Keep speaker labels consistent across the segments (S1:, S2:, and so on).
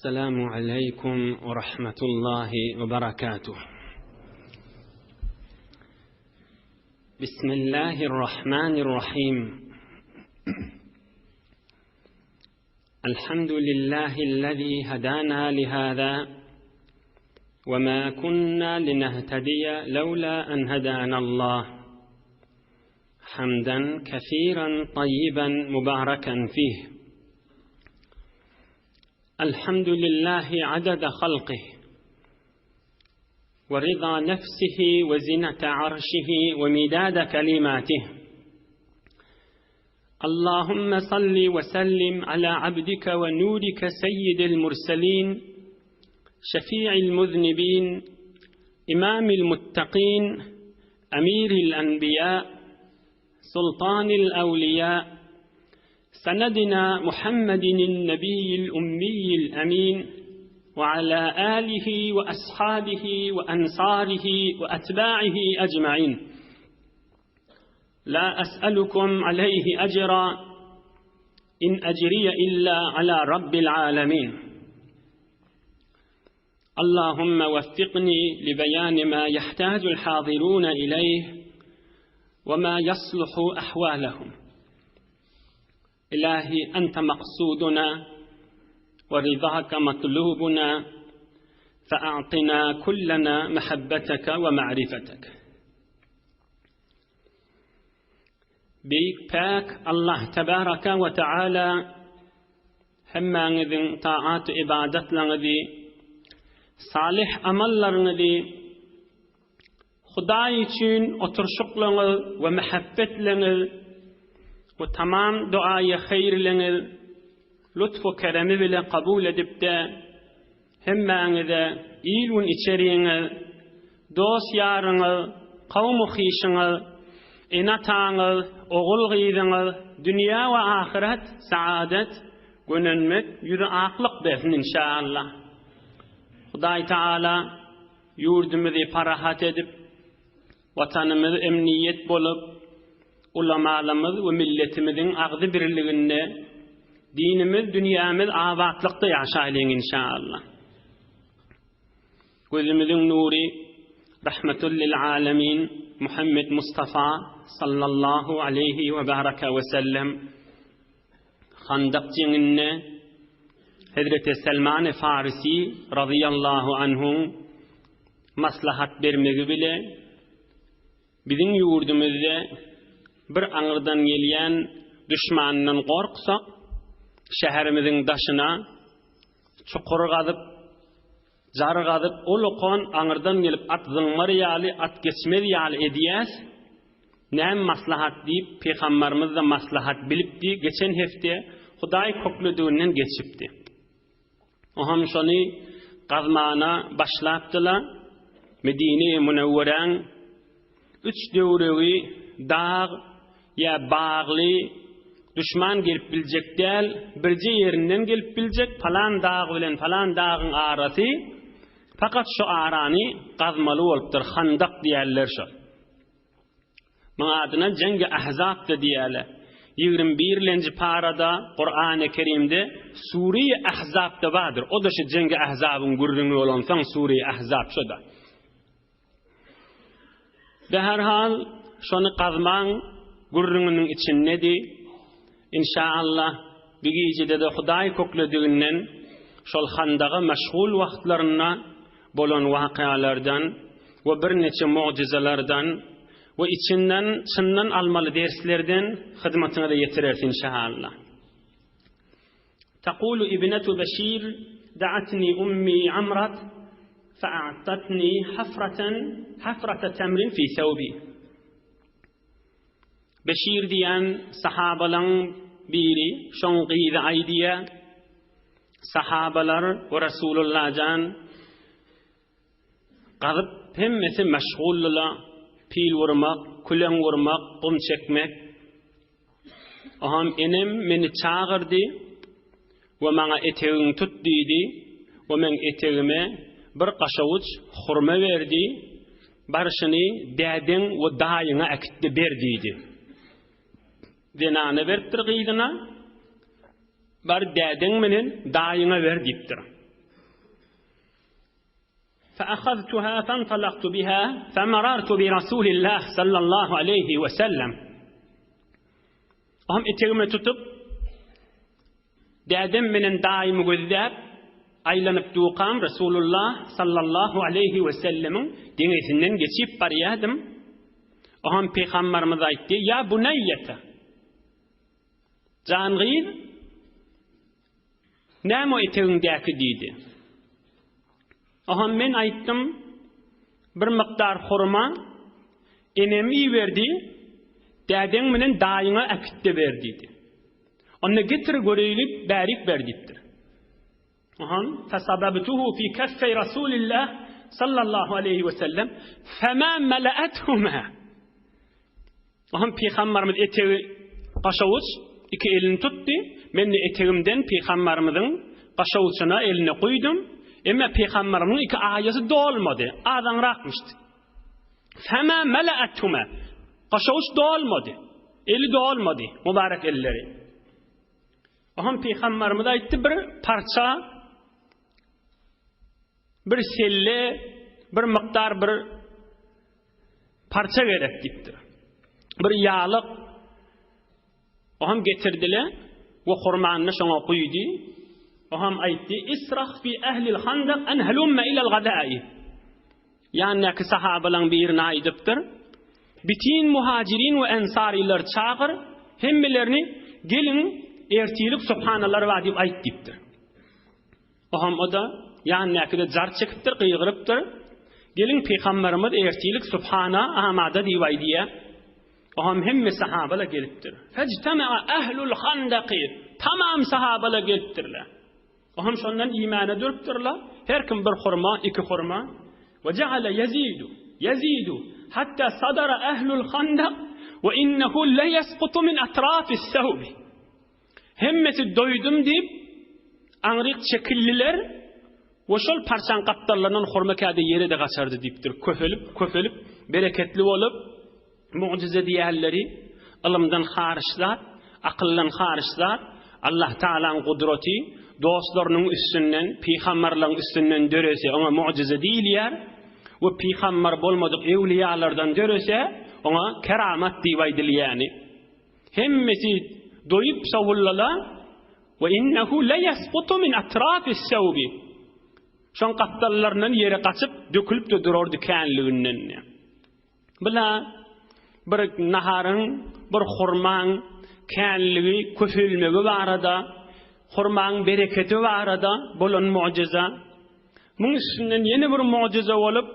S1: السلام عليكم ورحمة الله وبركاته. بسم الله الرحمن الرحيم. الحمد لله الذي هدانا لهذا وما كنا لنهتدي لولا أن هدانا الله. حمدا كثيرا طيبا مباركا فيه. الحمد لله عدد خلقه ورضا نفسه وزنة عرشه ومداد كلماته اللهم صل وسلم على عبدك ونورك سيد المرسلين شفيع المذنبين إمام المتقين أمير الأنبياء سلطان الأولياء سندنا محمد النبي الأمي الأمين وعلى آله وأصحابه وأنصاره وأتباعه أجمعين لا أسألكم عليه أجرا إن أجري إلا على رب العالمين اللهم وفقني لبيان ما يحتاج الحاضرون إليه وما يصلح أحوالهم إلهي أنت مقصودنا ورضاك مطلوبنا فأعطنا كلنا محبتك ومعرفتك Beýik Päk Allah Tebaraka we Teala hemmäňiziň taat-u ybadatlaryňyzy, salyh amallaryňyzy, Hudaý üçin oturyşyklaryňyz we mähebbetleňiz we tamam duaýy haýyrlaryňyz lutf-u keremi bile kabul edip-de, Hemmäňize il-gün içeriňiz, dost-ýaryňyz, kowum-u-hyşyňyz, ene-ataňyz, ogul-gyzyňyz dünýä we ahyret saadet, gönenmek, ýüzi aklyk bersin inşaallah. Hudaý Taala ýurdumyzy parahat edip, Watanymyz emniýet bolup, ulamalarymyz we milletimiziň agzy birliginde dinimiz, dünýämiz abatlykda ýaşaýlyň inşaallah. Gözümiziň nury Rahmetul lil alemin Muhammed Mustafa sallallahu aleýhi we baraka we sellem Handak jeňinde Hezreti Selman Farisi razyýallahu anhuň maslahat bermegi bile biziň ýurdumyzda bir aňyrdan gelýän duşmandan gorksak, şäherimiziň daşyna çukur gazyp, jar gazyp, ol okan aňyrdan gelip at zyňmar ýaly, at geçmez ýaly edýäs. Näme maslahat diýip, pygambarymyz-da maslahat bilipdi, geçen hepde Hudaý köklediginden geçipdi. Oňam şony gazmana başlapdylar. Medine-i Münewweräň üç döwregi dag ýa bagly, duşman gelip biljek däl, birje ýerinden gelip biljek, palan dag bilen palan dagyň arasy, pakat şu arany gazmaly bolupdyr, handak diýerler şo. Muň adyna Jengi Ahzap-da diýýärler. Ýigrimi birlenji parada Kurany Kerimde Sure-i Ahzap-da bardyr. O-da şu Jengi Ahzabyň gürrüňi bolansoň Sure-i Ahzap şo-da. Beherhal şony gazmaň gürrüňiniň içindedi. Inşaallah bir gijede-de Hudaý köklediginden şol handaga meşgul wagtlarynda bolan wakalardan we birniçe mugjyzalardan we içinden çyndan almaly derslerden hyzmatyňyza ýetireris inşaallah. Taqulu ibnetu Beşir da'atni ummi Amrat fa'atatni hafratan hafrata temrin fi thawbi. Beşir diýen sahabalaň biri, şoň gyzy aýdýa, Sahabalar we Resulullah jan gazyp hemmesi meşguldyla, pil urmak, küleň urmak, gum çekmek. Oham enem meni çagyrdy we maňa etegiňi tut diýdi we meň etegime bir gaşawuç hurma berdi, Barşyny dädeň we daýyňa äkitde ber diýdi. Zenana beripdir gyzyna, Bar dädeň menen daýyňa ber diýipdir. Feahaztuha fentalaktu biha femarartu bi Rasulillah sallallahu aleyhi we sellem. Oňam etegime tutup, dädem menen daýymy gözläp, aýlanyp dukam Resulullah sallallahu aleyhi we sellemiň deňesinden geçip barýadym. Oňam pygambarymyz aýtdy, Ýa buneýýete! Jan gyz, näme o etegiňdäki diýdi. Oňam men aýtdym, bir mukdar hurma enem iberdi, dädeň bilen daýyňa äkit-de ber diýdi. Onda getir göreýli, bärik ber diýipdir. Oňam fesababtuhu fi keffey Rasulillah sallallahu aleýhi we sellem fema mela'athuma. Oňam pygambarymyz etegi gaşawuç iki elini tutdy. Men-de etegimden pygambarymyzyň gaşawuçyna eline guýdum. Emma pygambarymyzyň iki aýasy dolmady. Azaňrakmyşdy. Fema mela'athuma. Gaşawuç dolmady. Eli dolmady, mübarek elleri. Oňam pygambarymyz aýtdy, bir parça, bir selle, bir mukdar bir parça gerek diýipdir. Bir ýalyk Oňam getirdiler we hurmanyny şoňa guýdy. Oňam aýtdy, Israh fi ehlil handak en helumme ilel gazai. Ýanyndaky sahabalaň birine aýdypdyr, Bitin muhajirin we ensarylar çagyr, hemmelerini geliň ertirlik subhanalar bar diýip aýt diýipdir. Oham o-da ýanyndaky-da jar çekipdir, gygyrypdyr. Geliň pygamberimiz ertirlik subhana amada diýip aýdýar. Oham hemme sahabalar gelipdir. Fejtema'a ehlul handaki tamam sahabalar gelipdirler. Oham şondan iýmäne durupdyrlar. Her kim bir hurma, iki hurma. We ja'ala ýezidu, ýezidu, hatta sadara ehlul handak we innehu le ýeskutu min atrafis sewbi. Hemmesi doýdum diýip, aňryk çekildiler we şol parçaň gapdallaryndan hurma käde ýere-de gaçardy diýipdir. Köpelip, köpelip, bereketli bolup, Mugjyza diýýänleri ylymdan haryç zat, akyldan haryç zat, Allah Tagalaň gudraty dostlarynyň üstünden, pygambarlaryň üstünden dörese oňa mugjyza diýilýär we pygambar bolmadyk ewliýalardan dörese oňa keramat diýip aýdylýany. Hemmesi doýup sowullala we innehu le ýeskutu min atrafis sewbi. Şoň gapdallaryndan ýere gaçyp dökülip-de durardy känliginden. Bula bir naharyň, bir hurmaň känligi, köpelmegi barada, hurmaň bereketi barada bolan mugjyza. Muň üstünden ýene bir mugjyza bolup,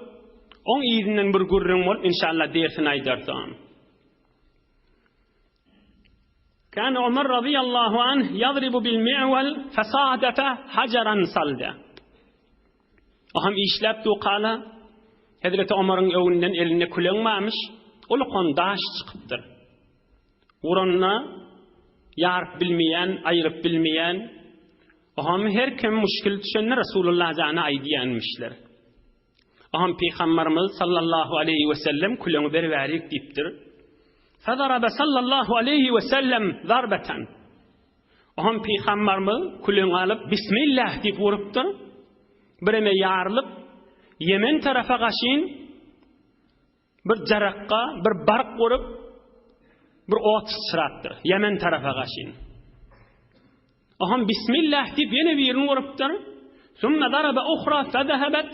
S1: oň yzyndan bir gürrüň bolup, inşallah dersini aýdarsyň. Kâne Ömer radıyallahu anh yadribu bil mi'vel fesadafe haceran salde. O hem işläp dukala Hezreti Omaryň öňünden elinde küleň barmyş, ulukan daş çykypdyr. Uranda ýaryp bilmeýän, aýryp bilmeýän, o hem her kim muşkil düşende Resulullah jana aýdýanmyşlar. Aham Pygambarymyz sallallahu aleýhi we sellem küleňi beribärik diýipdir. Fezarabe sallallahu aleýhi we sellem zarbeten. Aham Pygambarymyz küleňi alyp Bismillah diýip urupdyr. Bireme ýarylyp Ýemen tarapa gaşyn Bir jarakga, bir bark urup, bir ot syçrapdyr. Ýemen tarapa gaşyn. Oham Bismillah diýip ýene birini urupdyr. Summa daraba uhra fezehabet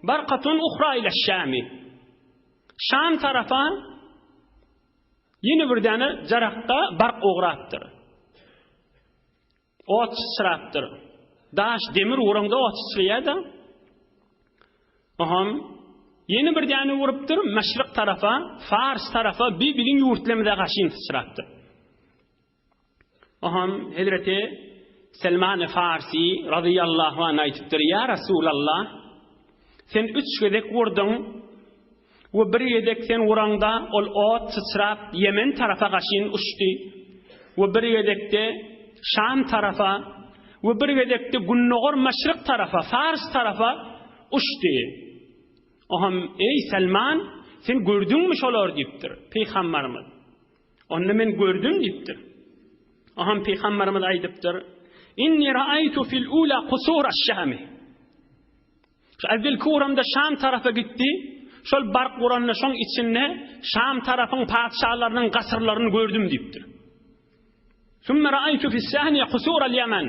S1: barkatun uhra ile Şami. Şam tarapa ýene bir däne jarakga bark ugrapdyr. Ot syçrapdyr. Daş, demir uraňda ot syçraýar-da. Oham ýene bir däne urupdyr, maşryk tarapa, Fars tarapa, bi biziň ýurtlarymyza gaşyn syçrapdyr. Oham hezreti Selman Farsi razyýallahu anh aýdypdyr, Ýa Rasulallah, sen üç gezek urduň, We bir gezek sen uraňda ol ot syçrap Ýemen tarapa gaşyn uçdy we bir gezekde Şam tarapa we bir gezekde gündogar maşryk tarapa, Fars tarapa uçdy. Oňam, Eý, Selman, sen gördüňmi şolary diýipdir, pygambarymyz. Onda men gördüm diýipdir. Oňam pygambarymyz aýdypdyr, Inni ra'aýtu fil ula kusura şami. Şu äwwelki uramda Şam tarapa gitdi. Şol bark uranda şoň içinde Şam tarapyň patyşalarynyň gasyrlaryny gördüm diýipdir. Sümme ra'aytu fis-saniye kusural Yemen.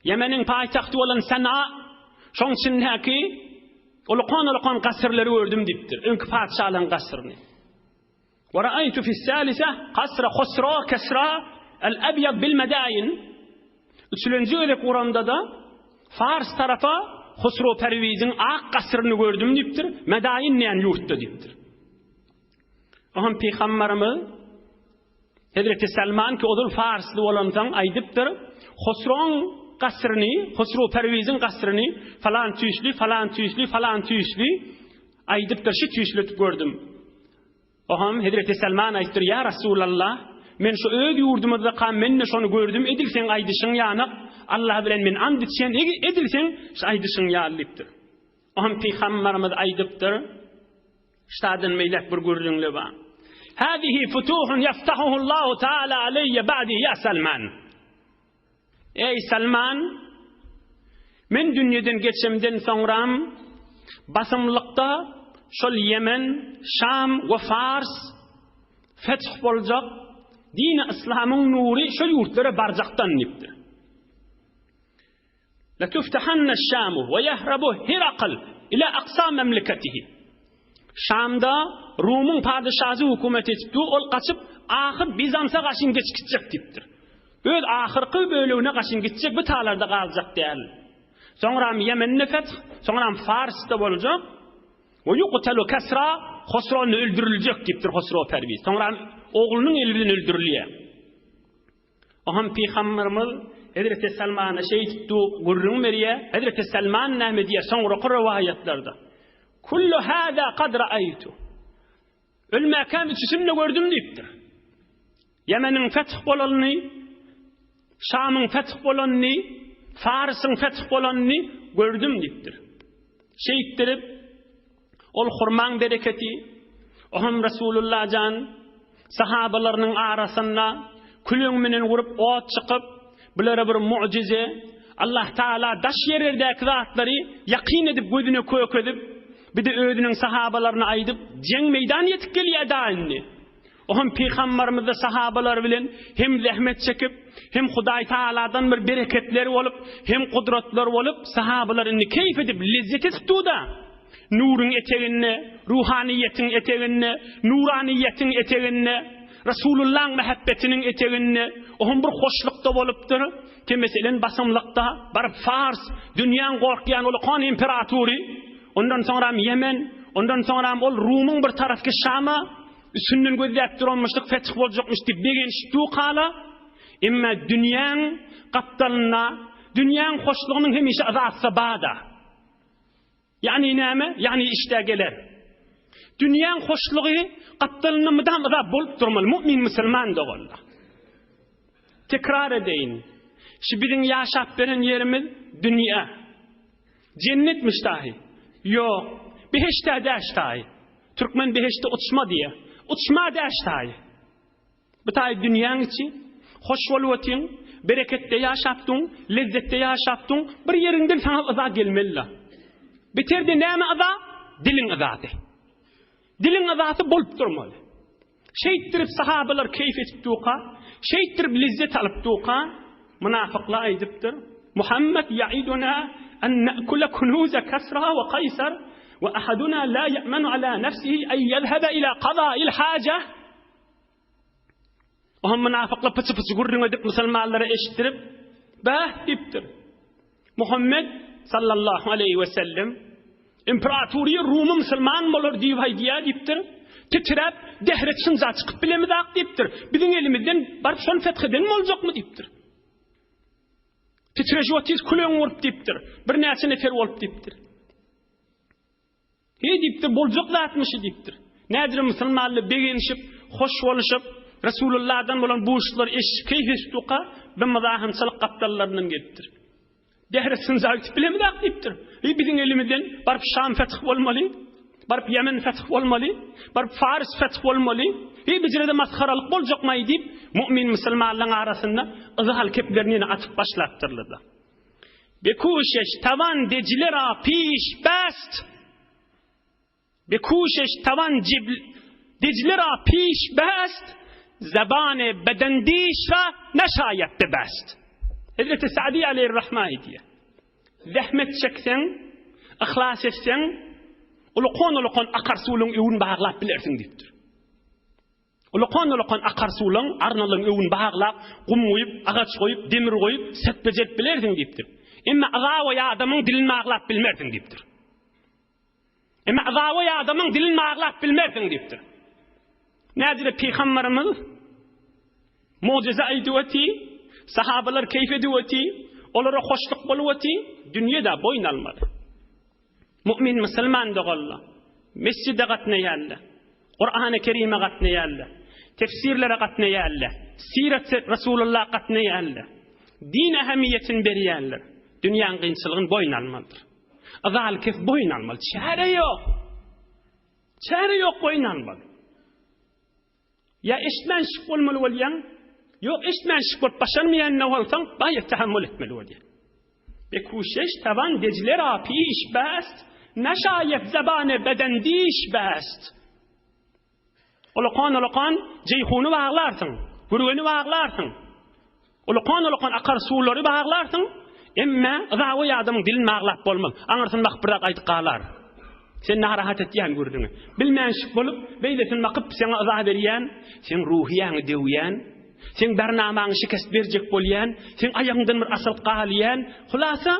S1: Ýemeniň paýtagty bolan Sana, şoň içindäki ulukan-ulukan gasyrlary gördüm diýipdir. Öňki patyşalaryň gasyryny. Ve ra'aytu fis-salise kasra Husra Kesra el-Abyad bil-Medain. Üçülenji gezek uramda-da Fars tarapa Husro Perwiziň ak gasyryny gördüm diýipdir. Medain diýen ýurtda diýipdir. Oňa pygamberimiz Hezreti Salman ki ozal farsly bolansoň aýdypdyr, Hosroň gasryny, Hosrow Perwiziň gasryny falan tüýsli, falan tüýsli, falan tüýsli aýdypdyr, şu tüýsli edip gördüm. Oham Hezreti Salman aýtdyr, Ýa Rasulallah, men şu öz ýurdumyzdakam men-de şony gördüm, edil seň aýdyşyň ýanak, Allah bilen men and içýän, edil seň şu aýdyşyň ýaly diýipdir. Oham pygambarymyz aýdypdyr, Ştadan beýläk bir gürrüňli bar. Hâzihi futuhun ýaftahuhullahu taala aleýýe ba'di ýa Salman. Eý Salman, men dünýeden geçemden soňram basymlykda şol Ýemen, Şam we Fars feth boljak, dini yslamyň nury şol ýurtlara barjakdan diýipdir. Letuftahanneş-Şamu we ýehrabu Hirakl ila aksa memleketihi. Şamda Rumyň padyşasy hökümet edip dur, ol gaçyp ahyr Bizansa gaşyn geçip gitjek diýipdir. Öz ahyrky bölegine gaşyn gitjek, bu talarda galjak däl. Soňram Ýemende feth, soňram Farsda boljak. We ýuqtalu Kasra, Hosro öldüriljek diýipdir Hosro Perwiz. Soňram oglunyň eli bilen öldürilýär. Oňam pygamberimiz Hezreti Salmana şeýdip du gürrüň berýär. Hezreti Salman näme diýýär soňraky rowaýatlarda? Kullu hada kad ra'aytu. Ölmäkäm üçüsini-de gördüm diýipdir. Ýemeniň feth bolanyny, Şamyň feth bolanyny, Farsyň feth bolanyny gördüm diýipdir. Şeýtdirip Ol hurmaň bereketi, oňam Resulullah jan sahabalarynyň arasynda küleň menen urup ot çykyp, bulara bir mu'jize, Allah Taala daş ýerlerdäki zatlary ýakyn edip gözüne kökezip, bir-de özüniň sahabalaryna aýdyp, jeň meýdan ýetip gelýär da indi. Oňam pygambarymyzda sahabalary bilen hem zähmet çekip, hem Hudaý Taaladan bir bereketler bolup, hem gudratlar bolup, sahabalar indi keýp edip, lezzet edip dur-da. Nuruň eteginde, ruhanyýetiň eteginde, nuranyýetiň eteginde, Resulullaň mähebbetiniň eteginde, oňam bir hoşlukda bolupdyr. Ki meselen basymlykda baryp Fars, dünýäň gorkýan ulakan imperatory, ondan soňram Ýemen, ondan soňram ol Rumyň bir tarapky Şama, Üstünden gözläp duranmyşdyk, feth boljakmyş diýip begenişip dukala, emma dünýäň gapdalynda, dünýäň hoşlugynyň hemişe yzasy bada. Ýagny näme? Ýagny işdä geler. Dünýäň hoşlugy gapdalynda mydam yza bolup durmaly, mu'min musulman doganlar. Tekrar edeýin. Şu biziň ýaşap beren ýerimiz dünýä. Jennetmiş dahy. Ýok. Behişt-ä däş daýy. Türkmen behişde uçma diýýär. Uçma däş daýy. Bu taý dünýäň içi. Hoş bolup otyň. Bereketde ýaşap duň, lezzetde ýaşap duň. Bir ýeriňden saňa yza gelmeli-la. Beterde näme yza? Diliň yzasy. Diliň yzasy bolup durmaly. Şeýtdirip sahabalar keýp edip durka, şeýtdirip lezzet alyp durka, mynafyklar aýdypdyr, Muhammet ýaiduna an na'kula kunuza Kasra we Kaýsar we ahaduna la ýa'manu ala nefsihi an ýezhebe ila kaza'il haja. Oňa mynafyklar pyçy-pyçy gürrüň edip musulmanlara eşitdirip, Bäh diýipdir. Muhammet sallallahu aleýhi we sellem imperatoriýa Rumy musulman bolar diýip aýdýar diýipdir. Titräp dähre çynja çykyp bilemizak diýipdir. Biziň elimizden baryp şony feth eden boljakmy diýipdir. Titreşip otyr küleň urup diýipdir. Birnäçe nefer bolup diýipdir. Heý diýipdir, boljak zatmyşy diýipdir. Nädire musulmanlar begenişip, hoş boluşyp, Resulullahdan bolan buşluklary eşidip keýp edip durka, bir myzahymçylyk gapdallaryndan gelipdir. Dähre synja gitip bilemizak diýipdir. Heý biziň elimizden baryp Şam feth bolmaly, baryp Ýemen feth bolmaly, baryp Faris feth bolmaly. Heý bijirede masgaralyk boljakmaý diýip, mu'min musulmanlaryň arasynda yzal keplerini ýene atyp başlapdyrlar-da. Be kuşeş tawan Dejle ra piş best. Be kuşeş tawan Dejle ra piş best, zebany bedendiş ra neşaýet bebest. Hezreti Sa'di aleýhir-rahma aýdýar. Zähmet çekseň, yhlas etseň, ulukan-ulukan akar suwlaryň öwün baglap bilersiň diýipdir. Ulukan-ulukan akar suwlaryň, arnalaryň öwün baglap, gum guýup, agaç goýup, demir goýup, set bejerip bilersiň diýipdir. Emma yzaboý adamyň dilini baglap bilmersiň diýipdir. Emma yzaboý adamyň dilini baglap bilmersiň diýipdir. Nädire pygamberimiz mujize aýdyp öti, sahabalar keýf edip öti, olara hoşluk bolup öti, dünýe-de boýun almaly. Mu'min musulman doganlar, mesjide gatnaýarlar, Kurany Kerime gatnaýarlar, tefsirlere gatnaýarlar, sirat Rasulullah gatnaýarlar. Din ähmiýetini berýärler. Dünýäň kynçylygyny boýun almalydyr. Yzaly kes boýun almaly. Çäre ýok. Çäre ýok boýun almaly. Ýa eşitmänşik bolmaly bolýaň, ýok eşitmänşik bolup başarmaýan-da bolsaň, baýat tahammul etmeli bolýaň. Be kuşeş taban Dejle ra piş best, neşaýet zebane bedendiş best. Ulakan-ulakan Jeýhuny baglarsyň, Gürgeni baglarsyň. Ulakan-ulakan akar suwlary baglarsyň, emme yzawy adamyň dilini baglap bolmaz. Aňyrsyny bakyp bir zat aýdyp galar. Seni narahat etýän gürrüňi. Bilmänşik bolup, beýlesini bakyp saňa yza berýän, seň ruhyýaňy döwýän, seň bernamaňy şikest berjek bolýan, seň aýagyňdan bir asylyp galýan. Hulasa,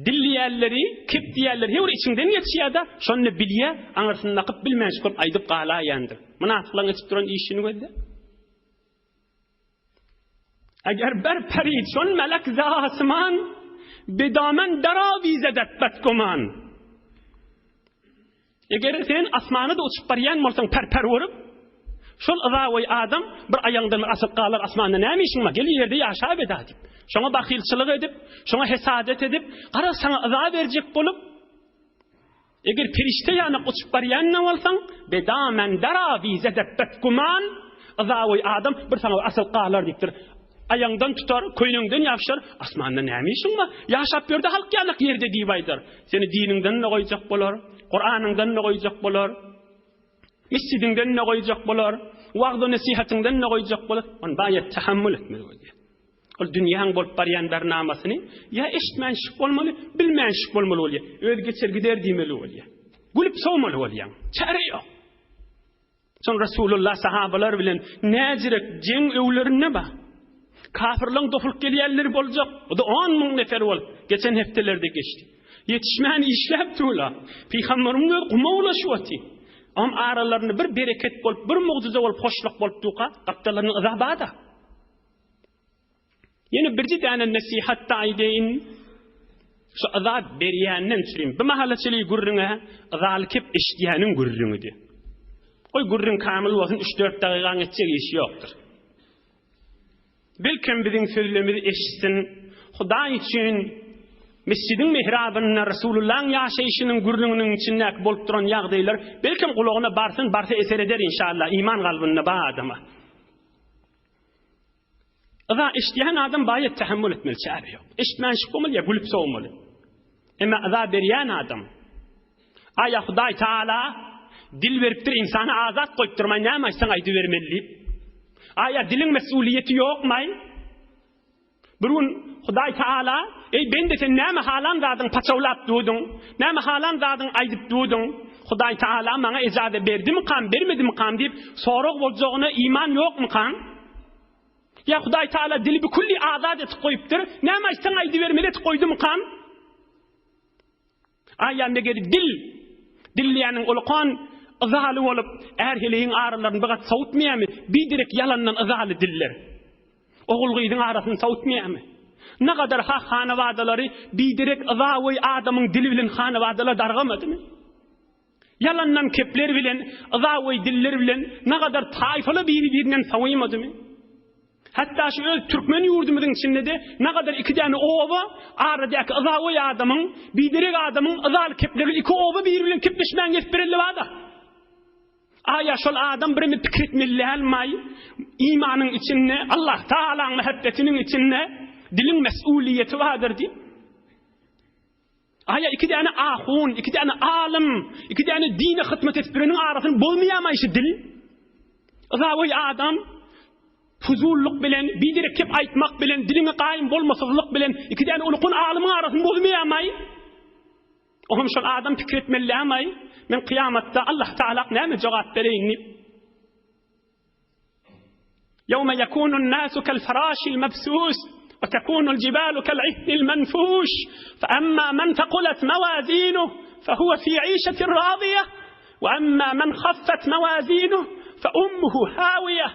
S1: Dilleýänleri, kep diýýänleri her bir içiňden geçýär-de, şonda bilýär, aňyrsyny bakyp bilmänşik bolup aýdyp galaýandyr. Mynapyklaryň etip duran işini gözle. Eger ber perid şon melek ze asman, bedamen derawizedet betguman. Eger sen asmana-da uçup barýan bolsaň per-per urup, şol yzaboý adam bir aýagyňdan bir asylyp galar asmanda näme işiň bar, gel ýerde ýaşabeda diýip. Şoňa bahylçylyk edip, şoňa hesadet edip, garaz saňa yza berjek bolup, eger perişde ýanak uçup barýan-da bolsaň, bedamen derawizedet betguman, yzaboý adam bir saňa asylyp galar diýipdir. Aýaňdan tutar, köýneňden ýapyşar, Asmanda näme işiň bar? Ýaşap ýör-de halk ýanak ýerde diýip aýdar. Seni diniňden-de goýjak bolar, Kuranyňdan-da goýjak bolar, mesjidiňden-de goýjak bolar, wagz-u nesihatyňdan-da goýjak bolar. Ony baýat tahammül etmeli bolýar. Ol dünýäň bolup barýan bernamasyny ýa eşitmänşik bolmaly, bilmänşik bolmaly bolýar. Özi geçer gider diýmeli bolýar. Gülüp sowmaly bolýaň. Çäre ýok. Soň Resulullah sahabalar bilen näzirek jeň öwlerinde bar. Kafirleň dopulup gelýänleri boljak. O-da on müň nefer bolup, geçen hepdelerde geçdi. Ýetişmän işläp durlar. Pygamberyň özi guma ulaşyp otyr. Am aralarynda bir bereket bolup, bir mugjyza bolup, hoşluk bolup durka, gapdallarynyň yza bar-da. Ýene birje däne nesihat-da aýdaýyn. Şu yza berýänden çürim. Bu mahala çenli gürrüňe yzaly kep eşidýäniň gürrüňidi. Goý gürrüň kamyl bolsun, üç-dört dagygaň etjek işi ýokdur. Belkem biziň sözlerimizi eşitsin. Hudaý üçin mesjidiň mihrabynda Resulullahyň ýaşaýşynyň gürrüňiniň içindäki bolup duran ýagdaýlar belkem gulagyna barsyn, barsa eser eder inşallah iman galbynda bar adama. Yza eşidýän adam baýat tähemmül etmeli çäre ýok. Eşitmänşik bolmaly ýa gülüp sowmaly. Emma yza berýän adam Aýa Hudaý Taala dil beripdir, ynsany azat goýupdyr, maý näme aýtsaň aýdybermeli diýip. Aýa diliň mesuliýeti ýokmaý? Bir gün Hudaý Taala, Eý bende sen näme halan zadyň paçawlap durduň? Näme halan zadyň aýdyp durduň? Hudaý Taala maňa ejaza berdimikam, bermedimikam diýip sorag boljagyna iman ýokmykam? Ýa Hudaý Taala dili bükülli azat etip goýupdyr, näme aýtsaň aýdybermeli etip goýdumykam? Aýa meger dil dilleýäniň ulukan yzaly bolup, är-heleýiň aralaryny bir gat sowutmaýarmy? Biderek ýalandan yzaly diller. Ogul-gyzyň arasyny sowutmaýarmy? Nagadar ha hanabadalary biderek yzawy adamyň dili bilen hanabadalar dargamadymy? Ýalandan kepler bilen, yzawy diller bilen nagadar taýfalar biri-birinden sowymadymy? Hatda şu öz türkmen ýurdumyzyň içinde-de nagadar iki däne oba aradaky yzawy adamyň, biderek adamyň yzaly kepleri iki oba biri bilen kepleşmän gezip bereli bar-da. Aýa şol adam birimi pikir etmeli dälmaý? Imanyň içinde, Allah Tagalaň mähebbetiniň içinde. Diliň mes'uliýeti bardyr diýip. Aýa iki däne ahun, iki däne alym, iki däne dine hyzmat edip duranyň arasyny bozmaýarmy şu dil? Yzaboý adam fuzullyk bilen, biderek gep aýtmak bilen, diliňe gaýym bolmasyzlyk bilen iki däne ulukun alymyň arasyny bozmaýarmy? Oňam şol adam pikir etmeli dälmi? Men kyýamatda Allah Taala näme jogap bereýin diýip. Ýewme ýekunun nasu kel faraşil mebsus we tekunul jibalu kel ihnil menfuş fe emma men tekulet mewazinuh fe huwe fi işetin raziýe we emma men haffet mewazinuh fe ummuhu hawiýe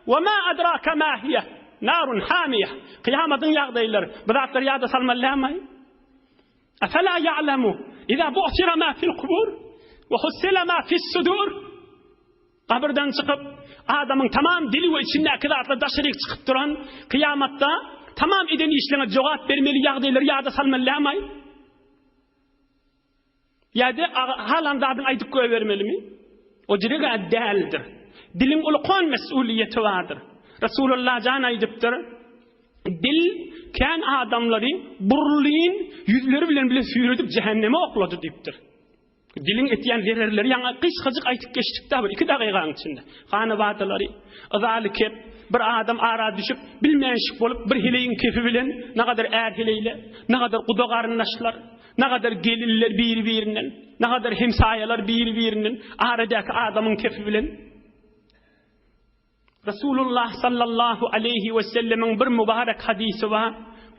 S1: we ma adrake ma hiýe narun hamiýe Kyýamadyň ýagdaýlary bu zatlary ýada salmaly dälmi? Efela ýa'lemu iza bu'sira ma fil kubur we hussila ma fis sudur Gabyrdan çykyp, adamyň tamam dili we içindäki zatlar daşaryk çykyp duran kyýamatda tamam eden işleriňe jogap bermeli ýagdaýlary ýada salmaly dälmaý? Ýa-da halan zadyňy aýdyp goýbermelimi? O jüreg-ä däldir. Diliň ulkan mes'uliýeti bardyr. Resulullah jan aýdypdyr, Dil kän adamlary burlyn ýüzleri bilen bile süýredip jähenneme oklady diýipdir. Diliň etýän zererleri ýaňy gysgajyk aýtyp geçdik-dä bir iki dagygaň içinde. Hanabadalary, yzaly kep, bir adam ara düşüp, bilmänşik bolup bir heleýiň kepi bilen nagadar är heleýler, nagadar guda garyndaşlar, nagadar gelinler biri-birinden, nagadar hemsaýalar biri-birinden aradäki adamyň kepi bilen. Resulullah sallallahu aleýhi we sellemiň bir mübarek hadysy bar.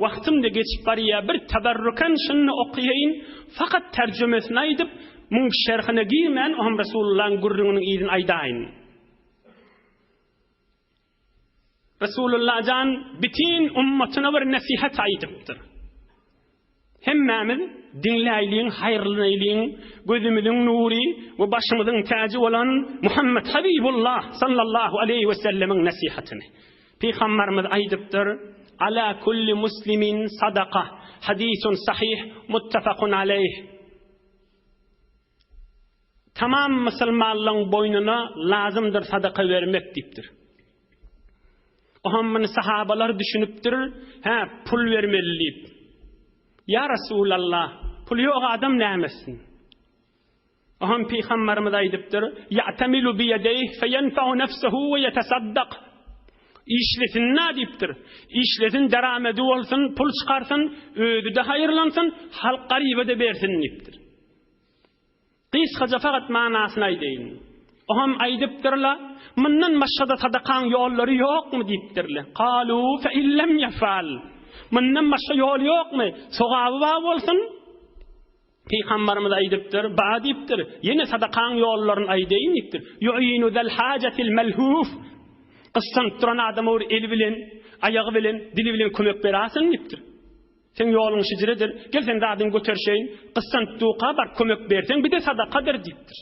S1: Wagtym-da geçip barýar, bir tabarrukan şuny okaýaýyn, fakat terjümesini aýdyp, muň şerhine girmän, oňam Resulullahyň gürrüňiniň yzyny aýdaýyn. Resulullah jan bitin ummatyna bir nesihat aýdypdyr. Hemmämiz diňläýliň, haýyrlanaýlyň, gözümiziň nury we başymyzyň täji bolan Muhammet Habibullah sallallahu aleýhi we sellemiň nesihatyny. Pygambarymyz aýdypdyr, Ala kulli muslimin sadaka, hadisun sahih, muttafakun aleýh. Tamam musulmanlaryň boýnuna lazymdyr sadaka bermek diýipdir. Oňa muny sahabalar düşünipdir, hä, pul bermeli diýip. Ýa Resulallah, puly ýok adam näme etsin? Oňa pygamberimiz aýdypdyr, Ýa'tamilu biýedeýh feýenfa'u nefsehu we ýetesaddak. Işlesin-dä diýipdir. Işlesin, deramedi bolsun, pul çykarsyn, özi-de haýyrlansyn, halk garyba-da bersin diýipdir. Gysgaça fakat manasyny aýdaýyn. Oňam aýdypdyrla, Mundan başga-da sadakaň ýollary ýokmy diýipdirle. Kalu fe illem ýefal. Mundan başga ýol ýokmy? Sogaby bar bolsun. Pygambarymyz aýdypdyr, ba diýipdir. Ýene sadakaň ýollaryny aýdaýyn diýipdir. Yu'inu zal hajatil melhuf. Gyssanyp duran adama bir eli bilen, aýagy bilen, dili bilen kömek berasyn diýipdir. Seň ýoluň şijiredir, gel seň zadyňy göterşeýin, gyssanyp duka baryp kömek berseň, bir-de sadakadyr diýipdir.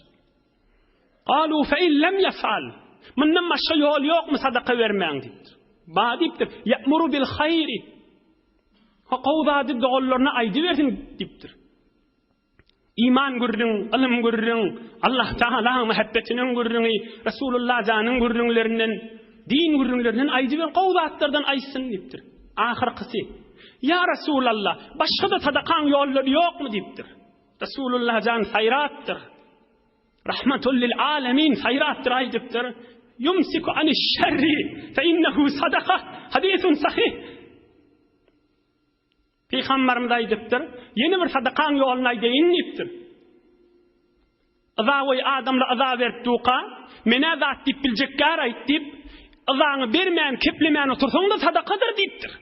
S1: Galu fe in lem ýefal. Mundan başga ýol ýokmy sadaka bermäň diýipdir. Ba diýipdir. Ýa'muru bil haýri. Ha gowy zady doganlaryna aýdybersin diýipdir. Iman gürrüň, ylym gürrüň, Allah Tagalaň mähebbetiniň gürrüňi, Resulullah janyň gürrüňlerinden, din gürrüňlerinden aýdyber, gowy zatlardan aýtsyn diýipdir. Ahyrkysy, Ýa Resulallah, başga-da sadakaň ýollary ýokmy diýipdir. Resulullah jan saýrapdyr. Rahmatul lil alemin saýrapdyr aýdypdyr. Yumsiku aniş şerri fe innehu sadaka. Hadisun sahih. Pygamberimiz aýdypdyr, Ýene bir sadakaň ýoluny aýdaýyn diýipdir. Yzagoý adamlar yza berip duka, Men-ä zat diýip biljek gär-aýt diýip, yzaňy bermän, keplemän otursaň-da sadakadyr diýipdir.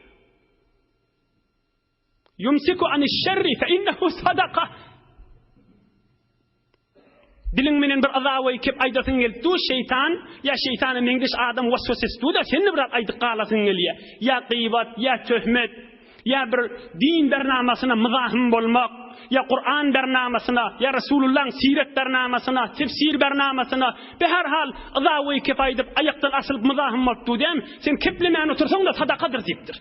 S1: Ýumsiku aniş-şerri fe innehu sadaka. Diliň menen bir yzagoý kep aýdasyň gelip dur, şeýtan, ýa şeýtana meňzeş adam waswas edip dur-da, sen-de bir zat aýdyp galasyň gelýär. Ýa gybat, ýa töhmet, ýa bir din bernamasyna myzahym bolmak, ýa Kuran bernamasyna, ýa Resulullahyň siret bernamasyna, tefsir bernamasyna, be her hal yzagoý kep aýdyp, aýakdan asylyp myzahym bolup dur dämi? Sen keplemän otursaň-da sadakadyr diýipdir.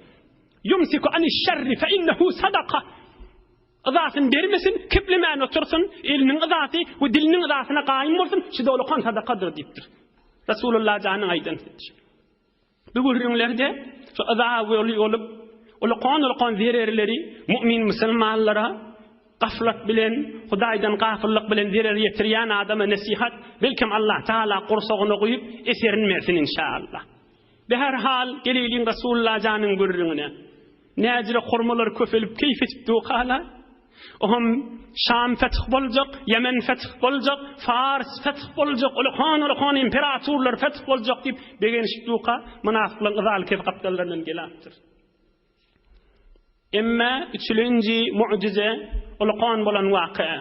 S1: Ýumsiku aniş-şerri fe innehu sadaka. Yzasyny bermesin, keplemän otursyn, eliniň yzasy we diliniň yzasyna gaýym bolsun, şu dolakan sadakadyr diýipdir. Resulullah janyň aýdan sözi. Bu gürrüňlerde şu yza weli bolup, Ulakan-ulakan zererleri mu'min musulmanlara gaflat bilen, Hudaýdan gafyllyk bilen zerer ýetirýän adama nesihat, belkem Allah Taala gursagyna guýup, eserini bersin inşallah. Beherhal, geleýliň Rasulullah janyň gürrüňine. Näjire hurmalar köpelip keýp edip dukala. Oham Şam feth boljak, Ýemen feth boljak, Fars feth boljak, ulakan-ulakan imperatorlar feth boljak diýip begenişip duka, mynafyklaryň yzaly kes gapdallaryndan gelapdyr. Emma üçülenji mu'jize ulakan bolan waka.